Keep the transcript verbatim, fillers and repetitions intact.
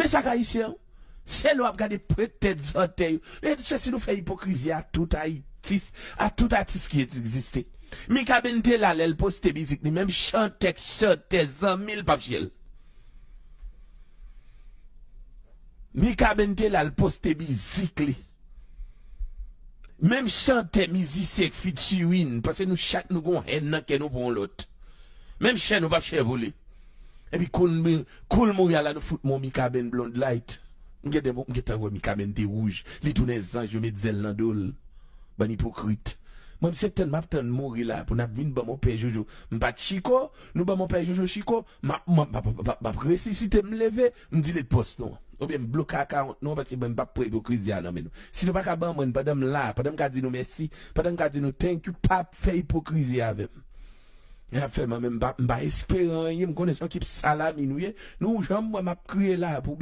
E sa k ayisyen an? Se lè w ap gade pwent tèt zòtèy yo. E se si nou fè ipokrizi a tout atis, a tout atis ki egziste. Mikaben te la lè l poste mizik li, menm chantè k chante zanmi l p ap jere l. Mikaben te la l poste mizik li. Menm chantè, mizisyen k featuring, paske nou chak nou gon hèn nan kè nou pou yon lòt. Menm chè nou p ap chè pou li. Epi koul, koul Montréal la nou fout mwen Mikaben Blonde Light. M gentan, m gentan wè Mikaben te wouj. Li tounen zanj, yo met zèl nan do l. Bann ipokrit. Mwen, m se tann m ap tann mouri la pou n ap vin ban m yon pè jojo. M pa t Chiko, nou ban m yon pè jojo Chiko, m ap, m ap, m ap, m ap, m ap resisite, m leve, m delete pòs nou an. Oubyen m bloke akawont nou an, paske mwen, m p ap pran ipokrizi a nan men nou. Si nou pa ka ban mwen, pandan m la, pandan m ka di nou mèsi, pandan m ka di nou thank you, pa fè ipokrizi avè m. Y ap fè mwen menm, m pa, m pa espere anyen, m konnen se yon ekip salami nou ye. Nou janm wè m ap kriye la pou